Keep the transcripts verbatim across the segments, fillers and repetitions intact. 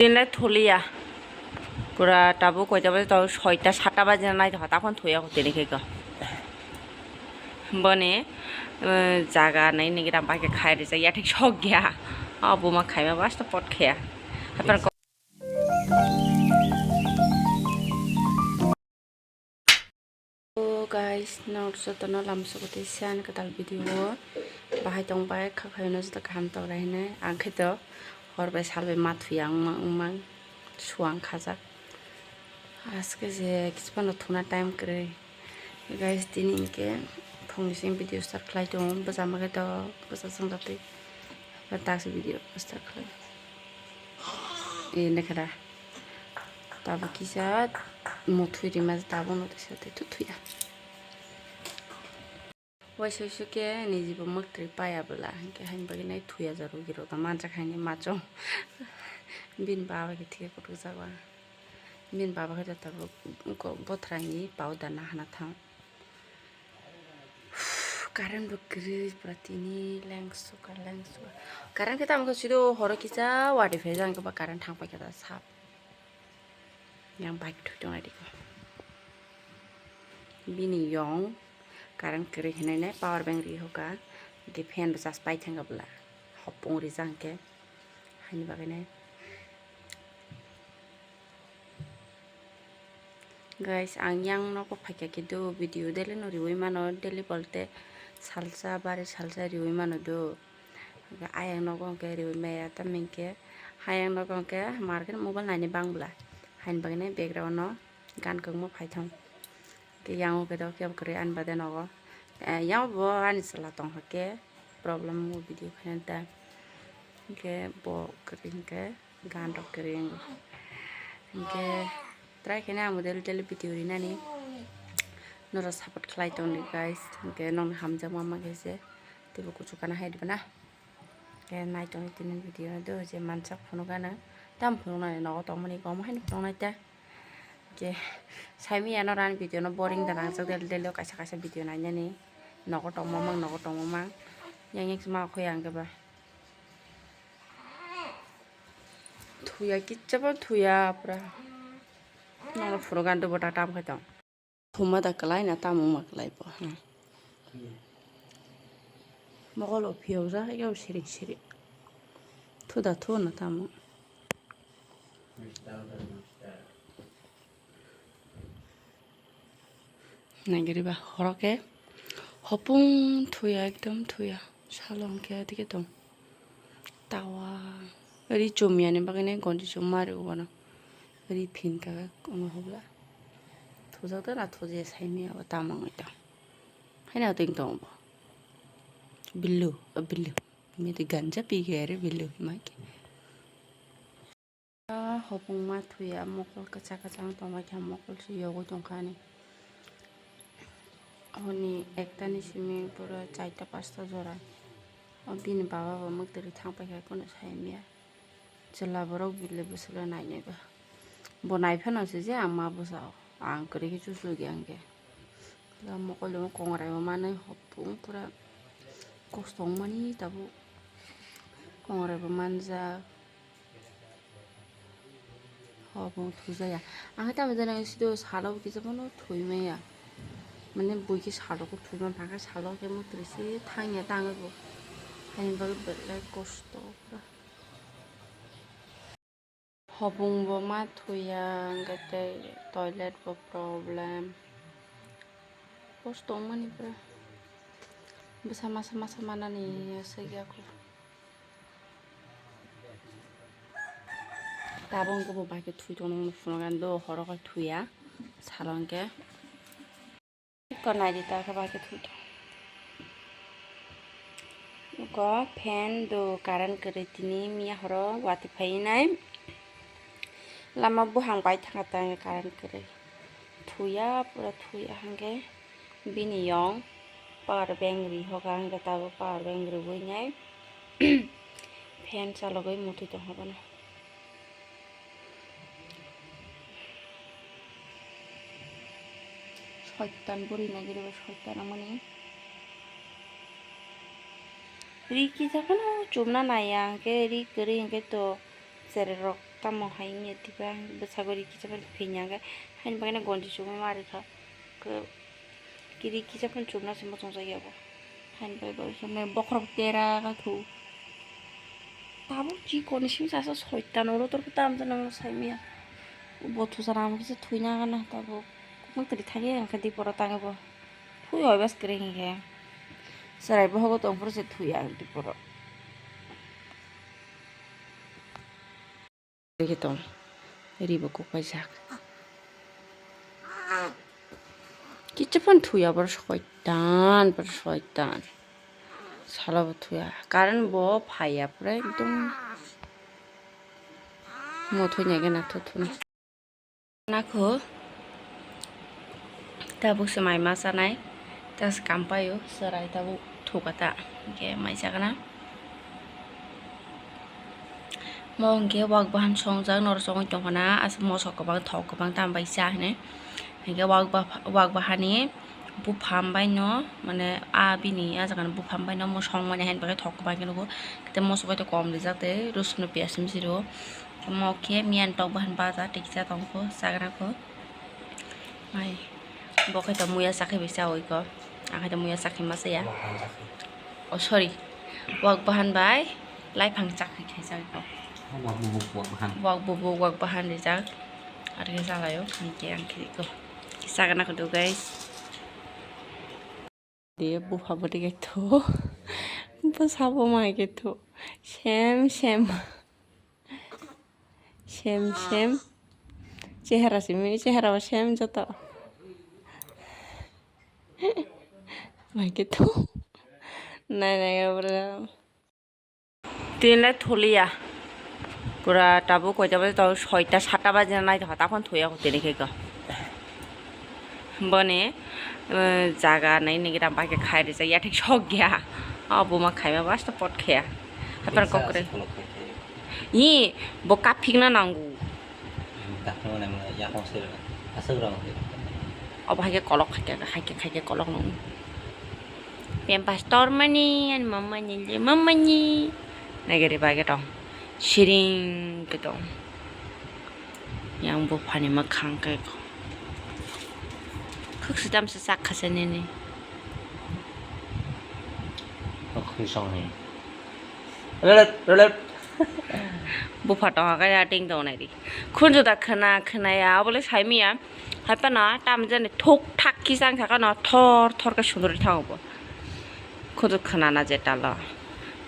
Tinlai thuliya. Pura tabuk koita baje to, soita satta baje nai to, takon thuya ko tini khe ko. Boni, eh, jaga nai ni gram bai khe khai rijak ya thik sok ya. Abo ma khaima bas to pot khaya. Hapan ko- Hello guys, norok jotono lamsok tei siyan kwtal video o bahai tong bai kha khaino joto kaham tong lai hinwi ang khe to hor bai sal bai ma thuya wngma wngma suang khajak. Aske je kichipano thuna time kwrwi. Guys, tini hinkhe phungni simi video start khlai tongo, bwsa ma khe to bwsa songratwi. Taksa video start khlai. E, naikha da. Tabuk kisa mothui rima tabukno tisa tei thuthuya. Waisa waisa khe niji bo mwktwi paya bwla, hinkhe haini bagwi nai thuya jaro girok da manjak haini machong. Bini baba khe thik kutuk jago. Bini baba khe tabuk bothra ni powder nahana thang. Current bo kwrwi pura tini lengsuka lengsuka. Current khe tamo khe sido horo kisa wadi phai jang khe ba current thang paikha da sap. Yang bike thwi tong nai dikho. Bini yong current kwrwi hinai nai power bank ri hoka. Di fan bo charge pai thang bwla. Hopung ri jang khe. Haini bagwi nai. Guys, ang yang nogo phaikha khe do video daily no riwi mano, daily bolte salsa bari salsa riwi mano do. Ayang nogo hwnkhe riwi maya tamni hwnkhe hayang nogo hwnkhe market mobile naini bang bwla haini bagwi background no gan kwbangma phaithang. Hwnkhe yang o khe do kebo kwrwi ani bade nogo. Eh, yang bo ani chwla tong hwnkhe problem o video khaina da. Hwnkhe bo kwrwi hwnkhe. Gan rok kwrwi wngo. Hinkhe try khaina ang daily daily video rinani. Norok support khlai tongdi guys. Hinkhe nokni hamjakma ma khe se teibo kuchuk kana hai diba na. Hinkhe nai tongdi tini video do je mansak phunukgano. Tam phunuknani nogo tongmani omo haino phunuknai ta. Hinkhe saimanya norok ani video no boring da nangjak daily daily o kaisa kaisa video nainani. Nogo tongma mang nogo tongma mang. Yang yang ma khoi ang khe ba. Thuya kichcha bo thuya pura. Nono phuru gan dubo ta tam khai tong. Thuma da kalai na tamo ma kalai bo. Hmm. Mokol o phiyok ja yo siring siring. Thu da thu na tamo. Nagiri ba horo khe hopung thuya ekdom thuya salo hwnkhe tike tong tawa ri chumyani bagwi nai gonji chumma ri ubono ri phin kha omo hobla thujak da na thujaya saimanya bo tamo wngwi tong haino tong tong bo billu billu mete ganja pi khe ari billu hima khe. Ah, hopung ma thuya mokol kwchak kwchak tongma khe mokol se yogwi tongkha ani. Honi ekta ni simi pura charta pasta jora. O bini baba bo mwktwi thang paikha kono saimanya. Chwla borok bile bwswk le nainai ba. Bo naiphano se je ang ma bwsao. Ang kwrwi khe chuchugya hwnkhe. Pura mokol o kongrai bo manwi hopung pura kosto wngmani tabuk kongrai bo manjak. Hopung thujaya. Ang tamo jani sido salo kisa bono thuimaya. Mane bui khe salo khe thuima bangkha salo khe mwtri se thangya tangwi bo. Haini bagwi belai kosto pura. Hopung bo ma thuya, hwnkhe tei toilet bo problem. Kosto wngmani pura. Bwsa masa masa manani aswk ya kho. Tabuk bo bai khe thui tongmani phunukgani do, horo khai thuya, salo hwnkhe. Ko nai di ta khe bai khe thung thung. Ko fan do current kwrwi tini miya horo watwi phai nai. Lama buhang bai thanga ta current kwrwi. Thuya pura thuya hwnkhe bini yong power bank ri hoga hwnkhe tabuk power bank rwui nai fan chalogwi muthwi tongkha bono. Soitan buri nagiri bo soitan amoni. Ri kisa phano chumna naiya hwnkhe ri kwrwi hwnkhe to chererok Tamo hai wngya tiba bwsakgo ri kisa phano phinya hwnkhe haini bagwi no gonji chubui ma rikha. Kiri kisa phano chubna se muchungjak ya bo. Haini bagwi bo chubnai bokhorok tera kha thu. Tabuk chikon ni simi sasa soitan oro tor khe tamo jani saimanya. Bo thusa ram kisa thuina gana tabuk. Kokma twi thangya hwnkhe diporo tangwi bo. Thui oi bas kwrwi hinkhe. Chwrai bohogo tongphuru se thuya diporo. Tong. Ribo kok paijak. Kicha phano thuya boro soitan, boro soitan. Salo bo thuya. Current bo phaiya pura ekdom. Mo thunya gana thu thuna. Nakho tabuk se mai ma chanai, ta se kam paio, chwrai tabuk thukata, hwnkhe mai chakna. Mo hwnkhe wak bahan songjak, norok chongwi tongkhana, aswk mosok kwbang, thok kwbang, tambai cha hinwi. Hwnkhe wak ba-, wak bahani buphang bai no, mane, a bini a jaga ni buphang bai no mosong mani haino bagwi thok kwbang khe nugo. Tei mosok bai tei kom rijak tei rosun no piyaj misi rwo. Mo khe miyan tok bahan baja tiksa tongkho chagra kho. Ai, bo khe to muya chakhe bai chawi kho. Ang khe to muya chakhe ma chaya. Wak bahan chakhe. Oh, sorry. Wak bahan bai laiphang chakhe khai chawi kho. Wak bubuk, wak bahan. Wak bubuk, wak bahan rijak. Ar khe chalaio, ang khe, ang khe kho. Chagana kho do, guys. De bupha bwrwi khe thu. Bwsa bo mai khe thu. Sem, sem. Sem, sem. Chehara simi, chehara bo sem joto. Mai khe thu. Nai, nai, bwrwi. Tini le thuliya. Pura tabuk koita baje tongo, soita satta baje nai tongkha, takhon thuya kho tini khe kho. Boni, eh, jaga nai nini gram bai khe khai rijak ya thik sok ya. O buma khaima basta pot khaya. Hapan kok kre. Ih, bo kaphikna nango. Dakhno nai mano yakung sir aswk rang. Obo hai khe kolok khai khe, khai khe, khai khe kolok nung. Pem pastor mani, ani mama ni, le mama ni. Nagari bage tong. Siring khe tong. Yang buphani mwkhang khe. Khuk sitam se sak khase nini. Khuk song ni. Relet, relet. Bupha tongkha khe ating tongnai di. Khunju da khna, khna ya, obo le saimiya. Hai phano tam jani thuk thak kisa wngkha khe no thor thor khe sunduri thango bo. Khunju khna na je talo.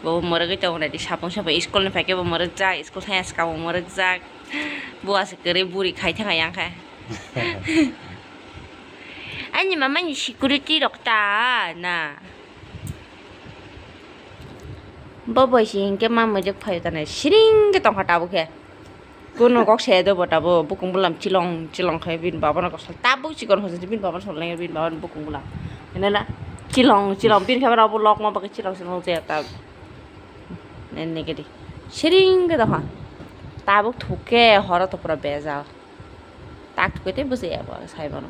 Bo mwrwgwi tongnai di, sapung sapung school ni phai khe bo mwrwkjak, school thangya swkang bo mwrwkjak. Bo aswk kwrwi buri khai thang yang khe. Ani mama ni security rok ta na. Bo bai se hinkhe ma mujak phaio tane siring khe tongkha tabuk khe. Kuno kok se do bo tabuk bukung bulam chilong chilong khe bini baba no kok sal tabuk chikon hosi bini baba no sal bini baba no bukung bulam. Hinala chilong chilong bini khe bo lok ma bagwi chilong chilong je ta. Nene gedi siring khe tongkha tabuk thuk khe horo to pura bejal. Tak thuk khe tei bwsai ya bo sai bono.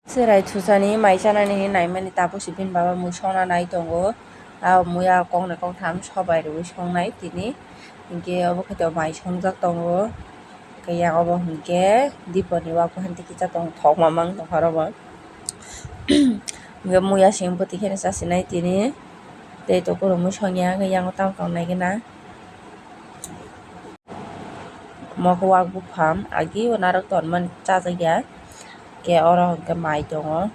Chwrai thusani mai chanani hinwi naimani tabuk se bini baba mui songna nai tongo. A mui a koknwi koktham sobai rwui songnai tini. Hinkhe obo khe to mai songjak tongo. Hinkhe yang obo hinkhe diponi wak bahan tei kisa tong thokma mang tongkha oro bo. Hinkhe mui asing bwtwi kheno chasinai tini. Tei to kwrwngmui songya hinkhe yango tamo tong nai gana. Omo khe wak buphang agi o narwk tonmani chajakya. Khe oro hinkhe mai tongo.